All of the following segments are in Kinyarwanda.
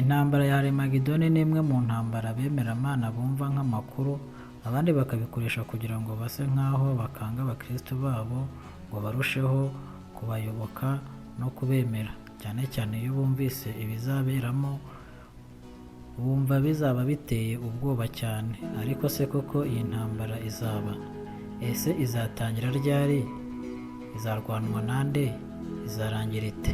Intambara ya Harimagedoni ni imwe mu ntambara abemeramana bumva nk'amakuru, abandi bakabikoresha kugira ngo base nk'aho bakanga abakristo babo ngo barusheho kubayoboka no kubemera, cyane cyane iyo bumvise ibizaberamo bumva bizaba biteye ubwoba cyane. Ariko se koko iyi ntambara izaba? Ese izatangira ryari? Izarwanwa nande? Izarangira ite?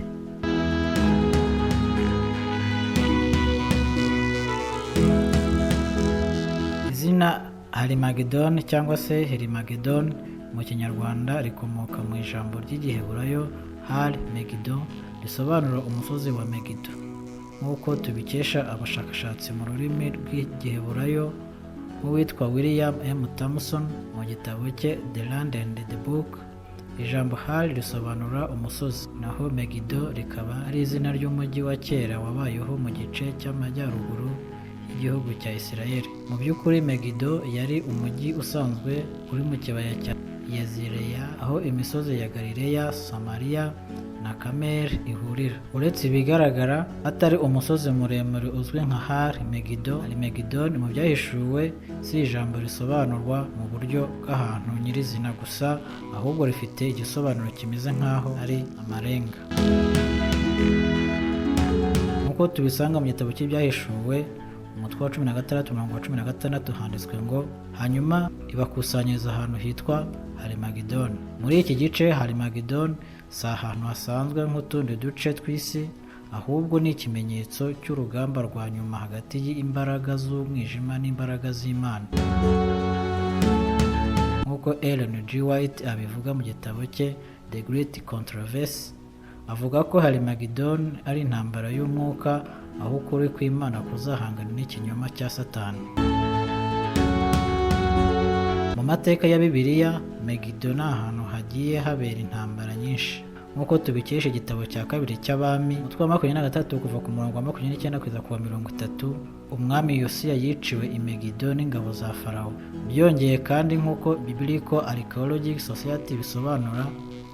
Izina Harimagedoni cyangwa se Herimagedoni mu Kinyarwanda rikomoka mu ijambo ry'Igiheburayo Har Megiddo risobanura umusozi wa Megido. Nk'uko tubikesha abashakashatsi mu rurimi rw'Igiheburayo nk'uwitwa William M. Thomson mu gitabo cye The Land and the Book, ijambo Har risobanura umusozi, naho Megido rikaba ari izina ry'umujyi wa kera wabayeho mu gice cy'amajyaruguru y'igihugu cya Israel. Mu by'ukuri Megido yari umujyi usanzwe uri mu kibaya cya Yezireya, aho imisozi ya Galileya, Samariya na Kameli ihurira. Uretse ibigaragara atari umusozi muremure uzwi nka Har Megido, Harimegedoni mu byahishuwe si ijambo risobanurwa mu buryo bw'ahantu nyirizina gusa, ahubwo rifite igisobanuro kimeze nk'aho ari amarenga. Nk'uko tubisanga mu gitabo cy'ibyahishuwe, umutwe wa 16 umurongo wa 16 handitswe ngo: "Hanyuma ibakusanyiriza ahantu hitwa Harimagedoni." Muri iki gice Harimagedoni si ahantu hasanzwe nk'utundi duce tw'isi, ahubwo ni ikimenyetso cy'urugamba rwa nyuma hagati y'imbaraga z'umwijima n'imbaraga z'Imana. Nk'uko Ellen G. White abivuga mu gitabo cye The Great Controversy, avuga ko Harimagedoni ari intambara y'umwuka, aho ukuri kw'Imana kuzahangana n'ikinyoma cya Satani. Mu mateka ya Bibiliya, Megido ni ahantu hagiye habera intambara nyinshi. Nk'uko tubikesha igitabo cya kabiri cy'Abami, umutwe wa 23 kuva ku murongo wa 29 kugeza ku wa 30, umwami Yosiya yiciwe i Megido n'ingabo za Farawo. Byongeye kandi, nk'uko Biblical Archaeological Society bisobanura,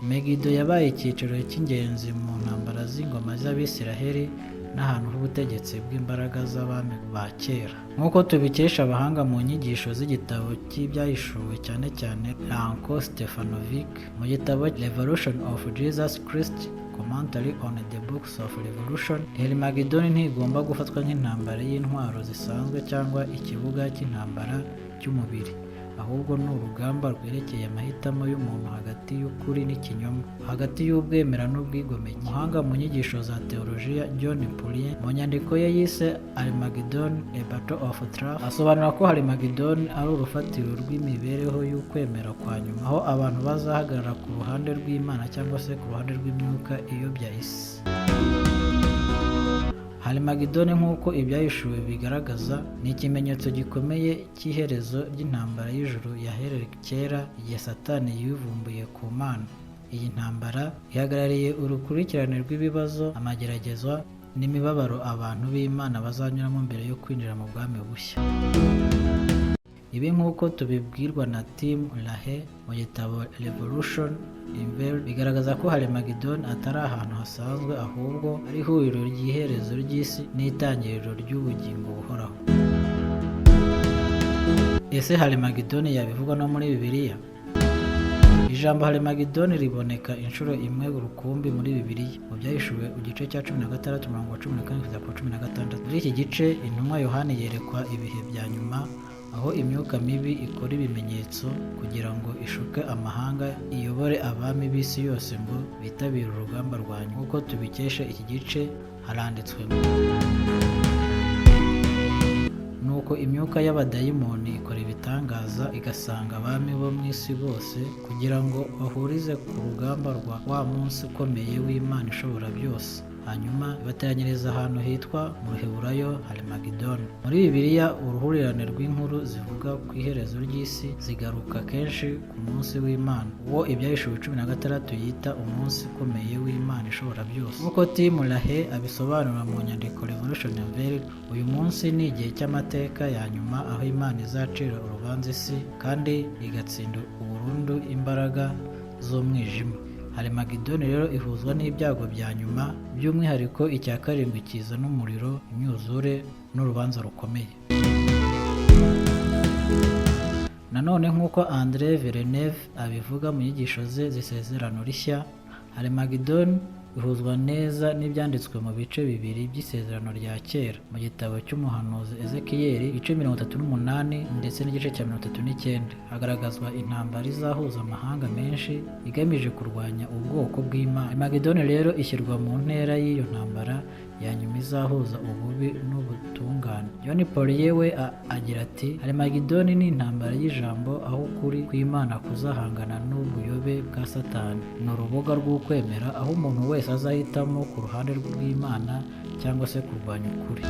Megido yabaye icyicaro cy'ingenzi mu ntambara z'ingoma z'Abisiraheli n'ahantu h'ubutegetsi bw'imbaraga z'abami ba kera. Nk'uko tubikesha abahanga mu nyigisho z'igitabo cy'ibyahishuwe, cyane cyane Ranko Stefanovic mu gitabo Revelation of Jesus Christ: Commentary on the Books of Revelation, Harimagedoni ntigomba gufatwa nk'intambara y'intwaro zisanzwe cyangwa ikibuga cy'intambara cy'umubiri, ahubwo ni urugamba rwerekeye amahitamo y'umuntu hagati y'ukuri n'ikinyoma, hagati y'ubwemera n'ubwigomeke. Umuhanga mu nyigisho za teolojiya John Pulliam, mu nyandiko ye yise Armageddon: A Battle of Truth, asobanura ko Harimagedoni ari urufatiro rw'imibereho y'ukwemera kwa nyuma, aho abantu bazahagarara ku ruhande rw'Imana cyangwa se ku ruhande rw'imyuka iyobya isi. Harimagedoni, nk'uko ibyahishuwe bigaragaza, ni ikimenyetso gikomeye cy'iherezo ry'intambara y'ijuru yahereye kera igihe Satani yivumbuye ku Mana. Iyi ntambara ihagarariye urukurikirane rw'ibibazo, amageragezwa n'imibabaro abantu b'Imana bazanyuramo mbere yo kwinjira mu bwami bushya. Ibi, nk'uko tubibwirwa na Tim LaHaye mu gitabo Revelation Unveiled, bigaragaza ko Harimagedoni atari ahantu hasanzwe, ahubwo ari ihuriro ry'iherezo ry'isi n'itangiriro ry'ubugingo buhoraho. Ese Harimagedoni yabivugwa no muri Bibiliya? Ijambo Harimagedoni riboneka inshuro imwe rukumbi muri Bibiliya, mu Byahishuwe igice cya 16 umurongo wa 14 kugeza ku wa 16. Muri iki gice intumwa Yohani yerekwa ibihe bya nyuma, aho imyuka mibi ikora ibimenyetso kugira ngo ishuke amahanga, iyobore abami b'isi yose ngo bitabire urugamba rwa nyuma. Nk'uko tubikesha iki gice, haranditswe ngo: "Nuko imyuka y'abadayimoni ikora ibitangaza, igasanga abami bo mu isi bose kugira ngo bahurize ku rugamba rwa wa munsi ukomeye w'Imana ishobora byose. Hanyuma ibateranyiriza ahantu hitwa mu Ruheburayo Harimagedoni." Muri Bibiliya, uruhurirane rw'inkuru zivuga ku iherezo ry'isi zigaruka kenshi ku munsi w'Imana, uwo Ibyahishuwe 16 yita umunsi ukomeye w'Imana ishobora byose. Nk'uko Tim LaHaye abisobanura mu nyandiko Revelation Unveiled, uyu munsi ni igihe cy'amateka ya nyuma, aho Imana izacira urubanza isi kandi igatsinda burundu imbaraga z'umwijima. Harimagedoni rero ihuzwa n'ibyago bya nyuma, by'umwihariko icya karindwi kiza n'umuriro, imyuzure n'urubanza rukomeye. Nanone nk'uko Andre Villeneuve abivuga mu nyigisho ze z'Isezerano Rishya, Harimagedoni ihuzwa neza n'ibyanditswe mu bice bibiri by'Isezerano rya Kera, mu gitabo cy'umuhanuzi Ezekiyeli ibice 38 ndetse n'igice cya 39, hagaragazwa intambara izahuza amahanga menshi igamije kurwanya ubwoko bw'Imana. Harimagedoni rero ishyirwa mu ntera y'iyo ntambara ya nyuma izahuza ububi n'ubutungane. John Pollier we agira ati: Harimagedoni ni intambara y'ijambo, aho ukuri kw'Imana kuzahangana n'ubuyobe bwa Satani. Ni urubuga rw'ukwemera, aho umuntu wese azahitamo ku ruhande rw'Imana cyangwa se kurwanya ukuri.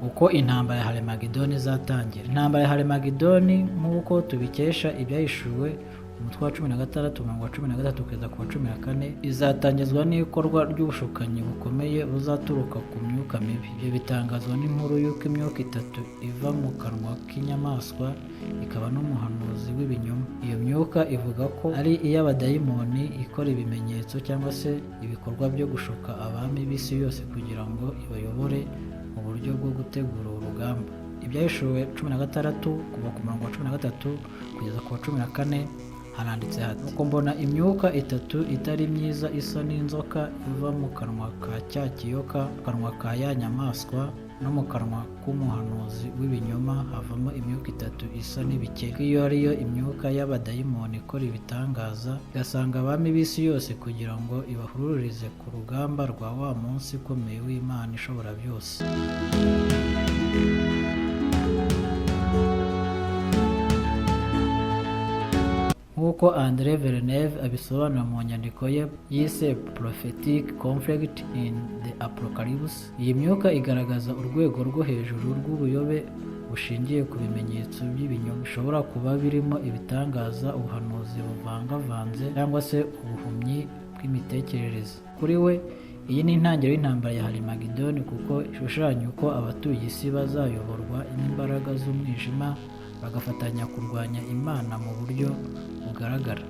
Uko intambara ya Harimagedoni izatangira. Intambara ya Harimagedoni nk'uko tubikesha ibyahishuwe umutwe wa 16 umurongo wa 13 kugeza ku wa 14, izatangizwa n'ikorwa ry'ubushukanyi bukomeye buzaturuka ku myuka mibi. Ibyo bitangazwa n'inkuru y'uko imyuka itatu iva mu kanwa k'inyamaswa ikaba n'umuhanuzi w'ibinyoma. Iyo myuka ivuga ko ari iy'abadayimoni ikora ibimenyetso cyangwa se ibikorwa byo gushuka abami b'isi yose kugira ngo ibayobore mu buryo bwo gutegura urugamba. Ibyahishuwe 16 kuva ku murongo wa 13 kugeza ku wa 14 haranditse hati: Nuko mbona imyuka itatu itari myiza isa n'inzoka iva mu kanwa ka cya kiyoka, mu kanwa ka ya nyamaswa no mu kanwa k'umuhanuzi w'ibinyoma havamo imyuka itatu isa n'ibikeri. Iyo ariyo imyuka y'abadayimoni ikora ibitangaza, igasanga abami b'isi yose kugira ngo ibahururize ku rugamba rwa wa munsi ukomeye w'Imana ishobora byose. Nk'uko Andre Villeneuve abisobanura mu nyandiko ye yise Prophetic Conflict in the Apocalypse, iyi myuka igaragaza urwego rwo hejuru rw'ubuyobe bushingiye ku bimenyetso by'ibinyoma, bishobora kuba birimo ibitangaza, ubuhanuzi buvangavanze cyangwa se ubuhumyi bw'imitekerereze. Kuri we, iyi ni intangiriro y'intambara ya Harimagedoni kuko ishushanya uko abatuye isi bazayoborwa n'imbaraga z'umwijima bagafatanya kurwanya Imana mu buryo bugaragara.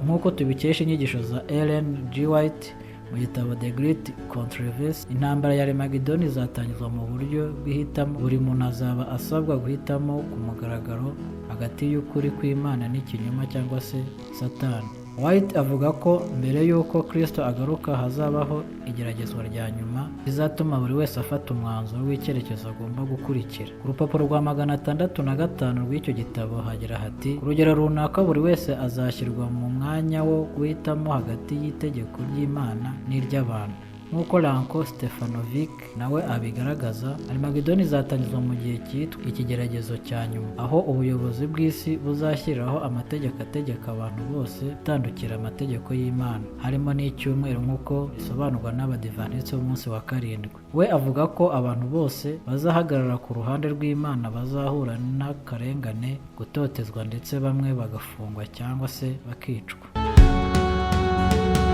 Nk'uko tubikesha inyigisho za Ellen G. White mu gitabo The Great Controversy, intambara ya Harimagedoni izatangizwa mu buryo bw'ihitamo. Buri muntu azaba asabwa guhitamo ku mugaragaro hagati y'ukuri kw'Imana n'ikinyoma cyangwa se Satani. White avuga ko mbere y'uko Kristo agaruka hazabaho igeragezwa rya nyuma rizatuma buri wese afata umwanzuro w'icyerekezo agomba gukurikira. Ku rupapuro rwa 605 rw'icyo gitabo hagira hati: Ku rugero runaka buri wese azashyirwa mu mwanya wo guhitamo hagati y'itegeko ry'Imana n'iry'abantu. Nk'uko Ranko Stefanovic nawe abigaragaza, Harimagedoni izatangizwa mu gihe cyitwa ikigeragezo cya nyuma, aho ubuyobozi bw'isi buzashyiriraho amategeko ategeka abantu bose gutandukira amategeko y'Imana, harimo n'icyumweru nk'uko bisobanurwa n'Abadivantisiti b'umunsi wa karindwi. We avuga ko abantu bose bazahagarara ku ruhande rw'Imana bazahura n'akarengane, gutotezwa ndetse bamwe bagafungwa cyangwa se bakicwa.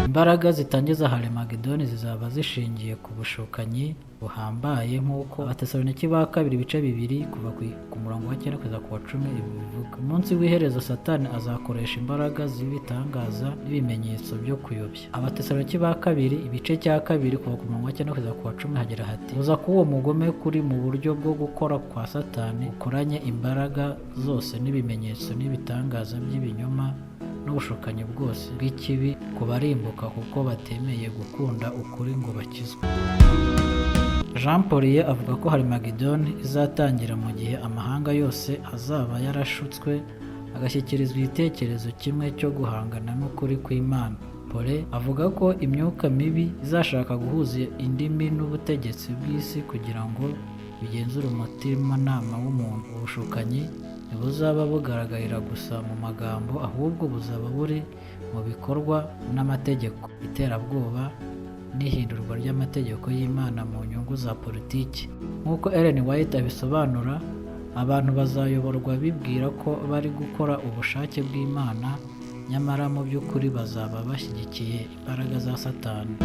Imbaraga zitangiza Harimagedoni zizaba zishingiye ku bushukanyi buhambaye nk'uko Abatesalonike ba kabiri ibice 2 kuva ku murongo wa 9 kugeza ku wa 10 bivuga. Umunsi w'iherezo Satani azakoresha imbaraga z'ibitangaza n'ibimenyetso byo kuyobya. Abatesalonike ba kabiri ibice cya 2 kuva ku murongo wa 9 kugeza ku wa 10 hagira hati: Kuza k'uwo mugome kuri mu buryo bwo gukora kwa Satani gukoranye imbaraga zose n'ibimenyetso n'ibitangaza by'ibinyoma n'ubushukanyi bwose bw'ikibi ku barimbuka kuko batemeye gukunda ukuri ngo bakizwe. Jean Pollier avuga ko Harimagedoni izatangira mu gihe amahanga yose azaba yarashutswe agashyikirizwa igitekerezo kimwe cyo guhangana n'ukuri kw'Imana. Pollier avuga ko imyuka mibi izashaka guhuza indimi n'ubutegetsi bw'isi kugira ngo bigenzure umutimanama w'umuntu. Ubushukanyi ntibuzaba bugaragarira gusa mu magambo, ahubwo buzaba buri mu bikorwa n'amategeko, iterabwoba n'ihindurwa ry'amategeko y'Imana mu nyungu za politiki. Nk'uko Ellen White abisobanura, abantu bazayoborwa bibwira ko bari gukora ubushake bw'Imana, nyamara mu by'ukuri bazaba bashyigikiye imbaraga za Satani.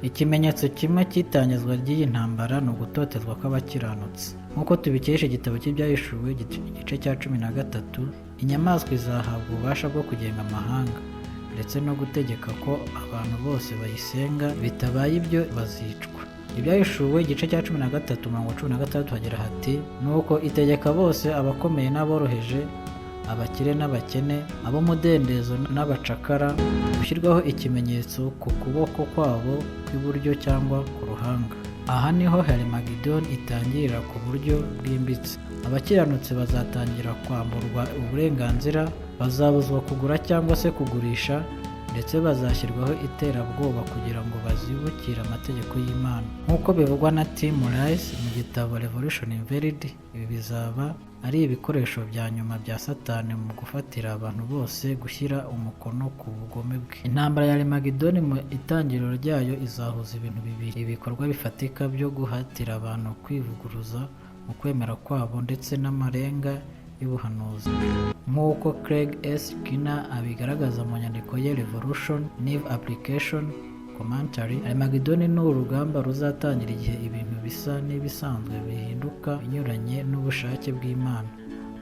Ikimenyetso kimwe cy'itangizwa ry'iyi ntambara ni ugutotezwa kw'abakiranutsi. Nk'uko tubikesha igitabo cy'Ibyahishuwe igice cya 13, inyamaswa izahabwa ububasha bwo kugenga amahanga ndetse no gutegeka ko abantu bose bayisenga, bitabaye ibyo bazicwa. Ibyahishuwe igice cya 13 umurongo 16 hagira hati: "Nuko itegeka bose, abakomeye n'aboroheje, abakire n'abakene, ab'umudendezo n'abacakara, gushyirwaho ikimenyetso ku kuboko kwabo kw'iburyo cyangwa ku ruhanga." Aha niho Harimagedoni itangirira ku buryo bwimbitse. Abakiranutsi bazatangira kwamburwa uburenganzira, bazabuzwa kugura cyangwa se kugurisha, ndetse bazashyirwaho iterabwoba kugira ngo bazibukire amategeko y'Imana. Nk'uko bivugwa na Tim Rice mu gitabo Revolution Unveiled, ibi bizaba ari ibikoresho bya nyuma bya Satani mu gufatira abantu bose gushyira umukono ku bugome bwe. Intambara ya Harimagedoni mu itangiriro ryayo izahuza ibintu bibiri: ibikorwa bifatika byo guhatira abantu kwivuguruza mu kwemera kwabo ndetse n'amarenga y'ubuhanuzi. Nk'uko Craig S. Keener abigaragaza mu nyandiko ye Revolution New Application Commentary, Harimagedoni ni urugamba ruzatangira igihe ibintu bisa n'ibisanzwe bihinduka binyuranye n'ubushake bw'Imana.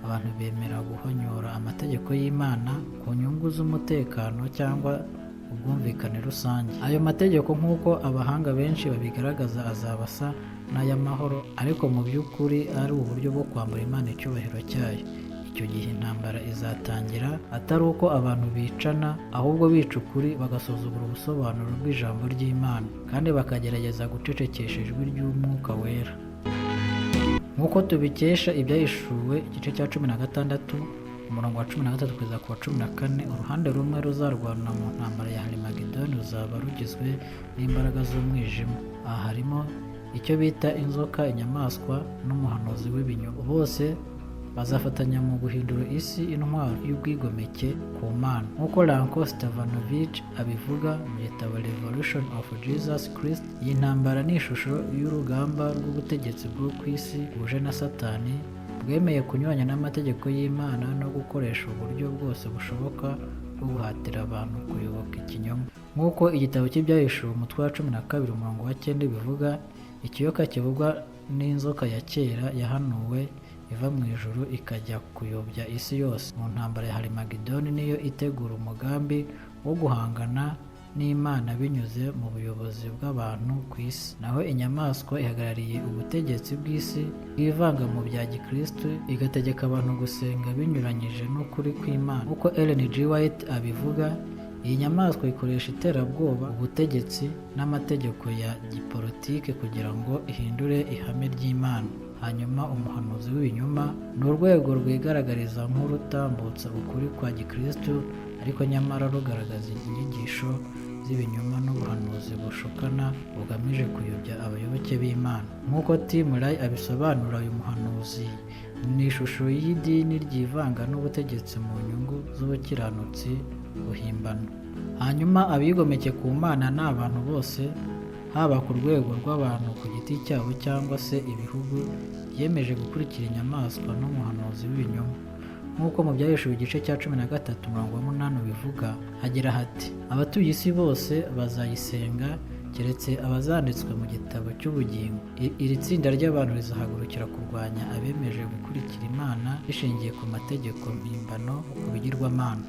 Abantu bemera guhonyora amategeko y'Imana ku nyungu z'umutekano cyangwa ubwumvikane rusange. Ayo mategeko, nk'uko abahanga benshi babigaragaza, azaba asa n'ay'amahoro, ariko mu by'ukuri ari uburyo bwo kwambura Imana icyubahiro cyayo. Icyo gihe intambara izatangira, atari uko abantu bicana, ahubwo bica ukuri, bagasuzugura ubusobanuro bw'ijambo ry'Imana, kandi bakagerageza gucecekesha ijwi ry'Umwuka Wera. Nk'uko tubikesha Ibyahishuwe igice cya 16 umurongo wa 13 kugeza ku wa 14, uruhande rumwe ruzarwana mu ntambara ya Harimagedoni ruzaba rugizwe n'imbaraga z'umwijima. Aha harimo icyo bita inzoka, inyamaswa n'umuhanuzi w'ibinyoma. Bose bazafatanya mu guhindura isi intwaro y'ubwigomeke ku Mana. Nk'uko Ranko Stevanovic abivuga mu gitabo Revolution of Jesus Christ, iyi ntambara ni ishusho y'urugamba rw'ubutegetsi bwo ku isi buje na Satani, bwemeye kunyuranya n'amategeko y'Imana no gukoresha uburyo bwose bushoboka bwo guhatira abantu kuyoboka ikinyoma. Nk'uko igitabo cy'Ibyahishuwe umutwe wa 12 umurongo wa 9 bivuga, ikiyoka kivugwa n'inzoka ya kera yahanuwe iva mu ijuru ikajya kuyobya isi yose. Mu ntambara ya Harimagedoni niyo itegura umugambi wo guhangana n'Imana binyuze mu buyobozi bw'abantu ku isi. Naho inyamaswa ihagarariye ubutegetsi bw'isi bwivanga mu bya gikristu, igategeka abantu gusenga binyuranyije n'ukuri kw'Imana. Nk'uko Ellen G. White abivuga, iyi nyamaswa ikoresha iterabwoba, ubutegetsi n'amategeko ya gipolitike kugira ngo ihindure ihame ry'Imana. Hanyuma umuhanuzi w'ibinyoma ni urwego rwigaragariza nk'urutambutsa ukuri kwa gikristu, ariko nyamara rugaragaza inyigisho z'ibinyoma n'ubuhanuzi bushukana bugamije kuyobya abayoboke b'Imana. Nk'uko Tim Ray abisobanura, uyu muhanuzi ni ishusho y'idini ryivanga n'ubutegetsi mu nyungu z'ubukiranutsi buhimbano. Hanyuma abigomeke ku Mana ni abantu bose, haba ku rwego rw'abantu ku giti cyabo cyangwa se ibihugu, byemeje gukurikira inyamaswa n'umuhanuzi w'ibinyoma. Nk'uko mu Byahishuwe igice cya 13 umurongo wa 8 bivuga, hagira hati: "Abatuye isi bose bazayisenga, keretse abazanditswe mu gitabo cy'ubugingo." Iri tsinda ry'abantu rizahagurukira kurwanya abemeje gukurikira Imana bishingiye ku mategeko mpimbano ku bigirwamana.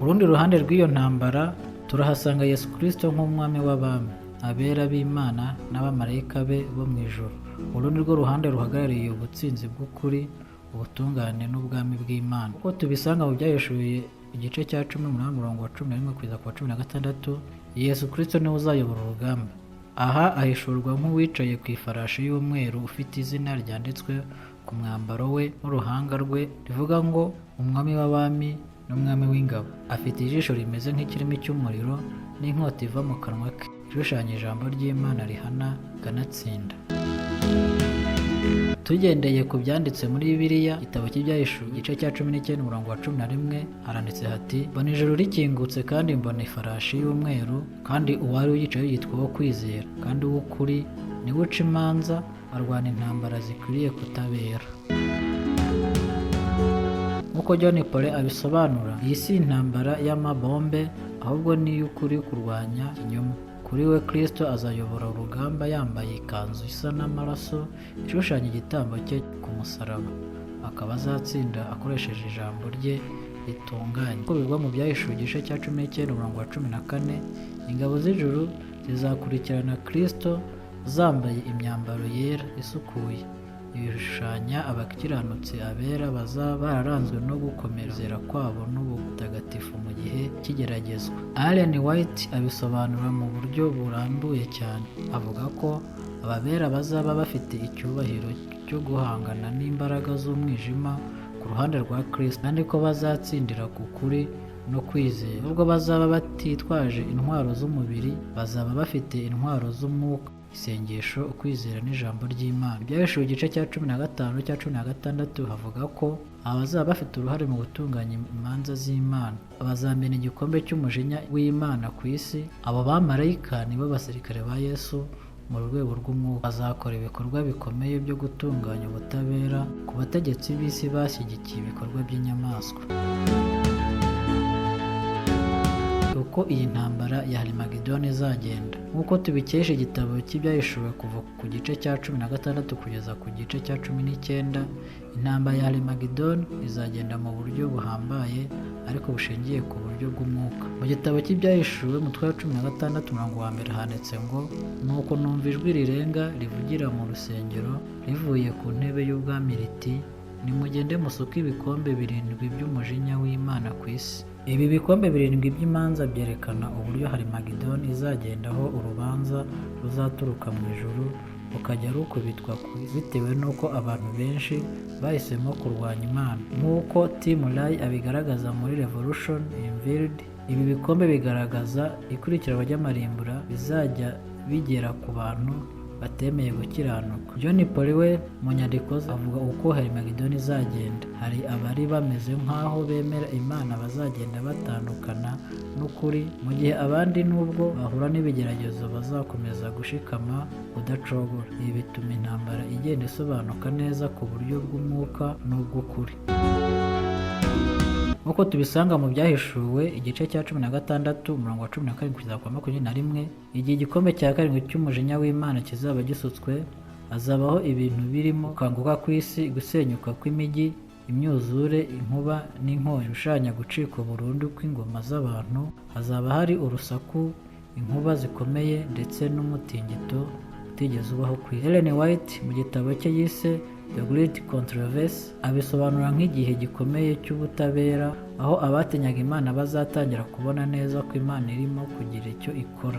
Urundi ruhande rw'iyo ntambara turahasanga Yesu Kristo nk'umwami w'abami, abera b'Imana n'abamarayika be bo mu ijuru. Uru ni rwo ruhande ruhagarariye ubutsinzi bw'ukuri, ubutungane n'ubwami bw'Imana. Uko tubisanga mu Byahishuwe igice cya 18 umurongo wa 11 kugeza ku wa 16, Yesu Kristo niwe uzayobora urugamba. Aha ahishurwa nk'uwicaye ku ifarashi y'umweru, ufite izina ryanditswe ku mwambaro we n'uruhanga rwe rivuga ngo: "Umwami w'abami n'umwami w'ingabo." Afite ijisho rimeze nk'ikirimi cy'umuriro n'inkota iva mu kanwa ke, ishushanya ijambo ry'Imana rihana rikanatsinda. Tugendeye ku byanditse muri Bibiliya, igitabo cy'Ibyahishuwe igice cya 19 umurongo wa 11 haranditse hati: "Mbona ijuru rikingutse, kandi mbona ifarashi y'umweru, kandi uwari uyicayeho yitwa uwo kwizera kandi uw'ukuri, niwe uca imanza, arwana intambara zikwiriye kutabera." Nk'uko John Paul abisobanura, iyi si intambara y'amabombe, ahubwo ni iy'ukuri kurwanya ikinyoma. Kuri we, Kristo azayobora urugamba yambaye ikanzu isa n'amaraso ishushanya igitambo cye ku musaraba, akaba azatsinda akoresheje ijambo rye ritunganye. Uko bivugwa mu Byahishuwe igice cya 19 umurongo wa 14, ingabo z'ijuru zizakurikirana Kristo zambaye imyambaro yera isukuye. Ibishushanya abakiranutsi abera bazaba bararanzwe no gukomeza kwabo n'ubutagatifu mu gihe cy'igeragezwa. Ellen White abisobanura mu buryo burambuye cyane, avuga ko ababera bazaba bafite icyubahiro cyo guhangana n'imbaraga z'umwijima ku ruhande rwa Kristo, kandi ko bazatsindira ku kuri no kwizera. Nubwo bazaba batitwaje intwaro z'umubiri, bazaba bafite intwaro z'umwuka, isengesho, ukwizera n'ijambo ry'Imana. Ibyahishuwe igice cya 15 cya 16 havuga ko abazaba bafite uruhare mu gutunganya imanza z'Imana bazamena igikombe cy'umujinya w'Imana ku isi. Abo bamarayika nibo basirikare ba Yesu mu rwego rw'umwuka, bazakora ibikorwa bikomeye byo gutunganya ubutabera ku bategetsi b'isi bashyigikiye ibikorwa by'inyamaswa. Uko iyi ntambara ya Harimagedoni izagenda, nk'uko tubikesha igitabo cy'Ibyahishuwe kuva ku gice cya 16 kugeza ku gice cya 19, intambara ya Harimagedoni izagenda mu buryo buhambaye ariko bushingiye ku buryo bw'umwuka. Mu gitabo cy'Ibyahishuwe umutwe wa 16 umurongo wa 1 handitse ngo: "Nuko numva ijwi rirenga rivugira mu rusengero rivuye ku ntebe y'ubwami riti: nimugende musuke ibikombe 7 by'umujinya w'Imana ku isi." Ibi bikombe 7 by'imanza byerekana uburyo Harimagedoni izagendaho urubanza ruzaturuka mu ijuru rukajya rukubitwa ku isi bitewe n'uko abantu benshi bahisemo kurwanya Imana. Nk'uko Tim Ray abigaragaza muri Revolution Unveiled, ibi bikombe bigaragaza ikurikiranwa ry'amarimbura bizajya bigera ku bantu batemeye gukiranuka. John Paul we mu nyandiko ze avuga uko Harimagedoni izagenda. Hari abari bameze nk'aho bemera Imana bazagenda batandukana n'ukuri, mu gihe abandi nubwo bahura n'ibigeragezo bazakomeza gushikama kudacogora. Ibi bituma intambara igenda isobanuka neza ku buryo bw'umwuka n'ubw'ukuri. Nk'uko tubisanga mu Byahishuwe igice cya 16 umurongo wa 17 kugeza ku wa 21, igihe igikombe cya 7 cy'umujinya w'Imana kizaba gisutswe, hazabaho ibintu birimo gukanguka kw'isi, gusenyuka kw'imijyi, imyuzure, inkuba n'inkongi bishushanya gucika burundu kw'ingoma z'abantu. Hazaba hari urusaku, inkuba zikomeye ndetse n'umutingito utigeze ubaho ku isi. Ellen White mu gitabo cye yise The Great Controversy abisobanura nk'igihe gikomeye cy'ubutabera, aho abatinyaga Imana bazatangira kubona neza ko Imana irimo kugira icyo ikora.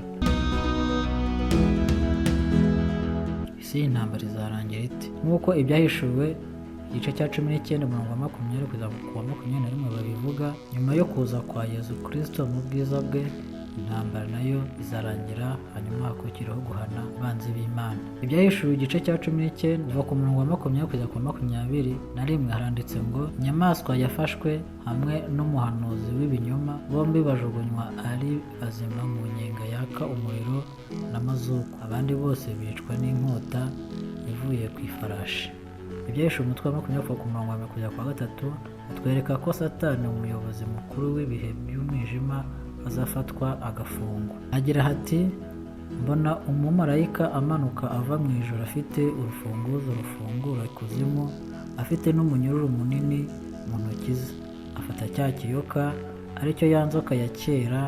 Isi y'intambara izarangira ite? Nk'uko Ibyahishuwe igice cya 19 umurongo wa 20 kugeza ku wa 21 babivuga, nyuma yo kuza kwa Yesu Kristo mu bwiza bwe, intambara nayo izarangira, hanyuma hakurikiraho guhana abanzi b'Imana. Ibyahishuwe igice cya 19 kuva ku murongo wa 20 kugeza ku wa 21 haranditse ngo: "Inyamaswa yafashwe hamwe n'umuhanuzi w'ibinyoma, bombi bajugunywa ari bazima mu nyenga yaka umuriro n'amazuku, abandi bose bicwa n'inkota ivuye ku ifarashi." Ibyahishuwe umutwe wa 20 kuva ku murongo wa 1 kugeza ku wa 3 atwereka ko Satani, umuyobozi mukuru w'ibihe by'umwijima, azafatwa agafungwa. Agira ati: "Mbona umumarayika amanuka ava mu ijuru afite urufunguzo rufungura ikuzimu, afite n'umunyururu munini mu ntoki ze. Afata cya kiyoka, aricyo ya nzoka ya kera,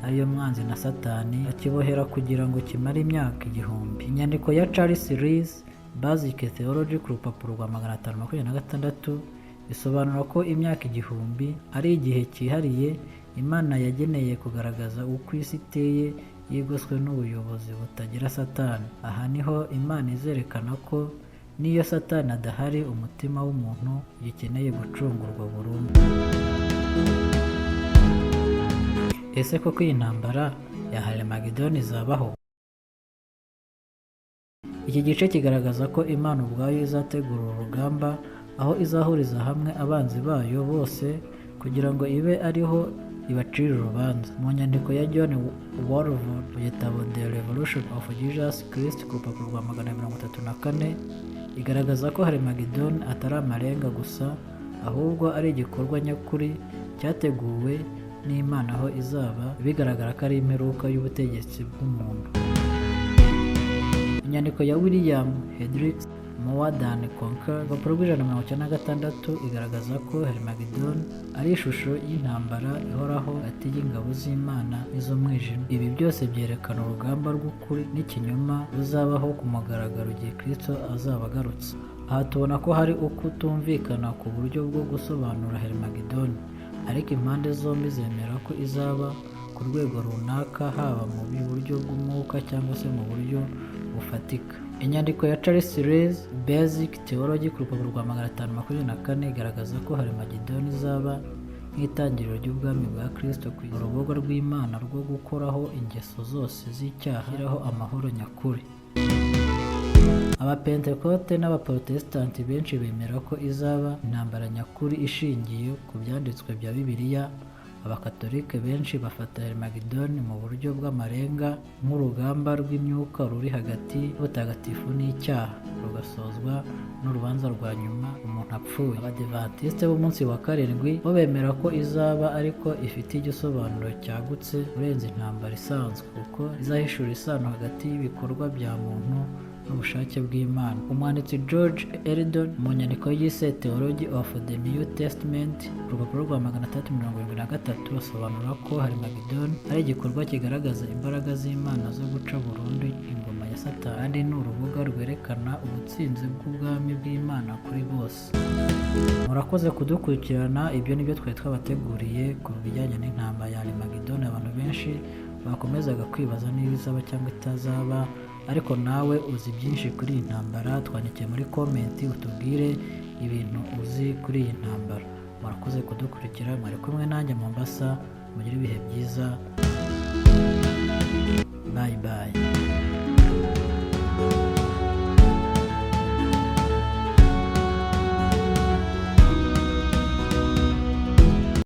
ariyo mwanzi na Satani, akibohera kugira ngo kimare imyaka 1000." Inyandiko ya Charles Rees Basic Theology ku rupapuro rwa 526 isobanura ko imyaka 1000 ari igihe cyihariye Imana yageneye kugaragaza uko isi iteye yigoswe n'ubuyobozi butagira Satani. Aha niho Imana izerekana ko n'iyo Satani adahari, umutima w'umuntu ugikeneye gucungurwa burundu. Ese koko iyi ntambara ya Harimagedoni izabaho? Iki gice kigaragaza ko Imana ubwayo izategura uru rugamba, aho izahuriza hamwe abanzi bayo bose kugira ngo ibe ariho ibacira urubanza. Mu nyandiko ya John Walvoord mu gitabo The Revolution of Jesus Christ ku rupapuro rwa 434, igaragaza ko Harimagedoni atari amarenga gusa, ahubwo ari igikorwa nyakuri cyateguwe n'Imana, aho izaba bigaragara ko ari imperuka y'ubutegetsi bw'umuntu. Inyandiko ya William Hendricks, More Than Conquer, urupapuro rw'196, igaragaza ko Hermagedon ari ishusho y'intambara ihoraho hagati y'ingabo z'Imana n'iz'umwijima. Ibi byose byerekana urugamba rw'ukuri n'ikinyoma ruzabaho ku mugaragaro igihe Kristo azaba agarutse. Aha tubona ko hari ukutumvikana ku buryo bwo gusobanura Hermagedon, ariko impande zombi zemera ko izaba ku rwego runaka, haba mu buryo bw'umwuka cyangwa se mu buryo bufatika. Inyandiko ya Charles Lee's Basic Theology ku rupapuro rwa 524 igaragaza ko Hermagedon izaba nk'itangiriro ry'ubwami bwa Kristo ku urubuga rw'Imana rwo gukuraho ingeso zose z'icyaha, ishyiraho amahoro nyakuri. Abapentekote n'Abaprotesitanti benshi bemera ko izaba intambara nyakuri ishingiye ku byanditswe bya Bibiliya. Abakatolika benshi bafata Hermagedon mu buryo bw'amarenga nk'urugamba rw'imyuka ruri hagati y'ubutagatifu n'icyaha, rugasozwa n'urubanza rwa nyuma umuntu apfuye. Abadivantisite b'umunsi wa karindwi bo bemera ko izaba, ariko ifite igisobanuro cyagutse urenze intambara isanzwe, kuko izahishura isano hagati y'ibikorwa bya muntu n'ubushake bw'Imana. Umwanditsi George Eldon, mu nyandiko yise Theology of the New Testament, ku rupapuro rwa 673, asobanura ko Hermagedon ari igikorwa kigaragaza imbaraga z'Imana zo guca burundu ingoma ya Satani, kandi ni urubuga rwerekana ubutsinzi bw'ubwami bw'Imana kuri bose. Murakoze kudukurikirana. Ibyo nibyo twari twabateguriye ku bijyanye n'intambara ya Hermagedon. Abantu benshi bakomezaga kwibaza niba izaba cyangwa itazaba, ariko nawe uzi byinshi kuri iyi ntambara, twandikiye muri comment utubwire ibintu uzi kuri iyi ntambara. Murakoze kudukurikira, mwari kumwe nanjye Mombasa. Mugire ibihe byiza, bye bye.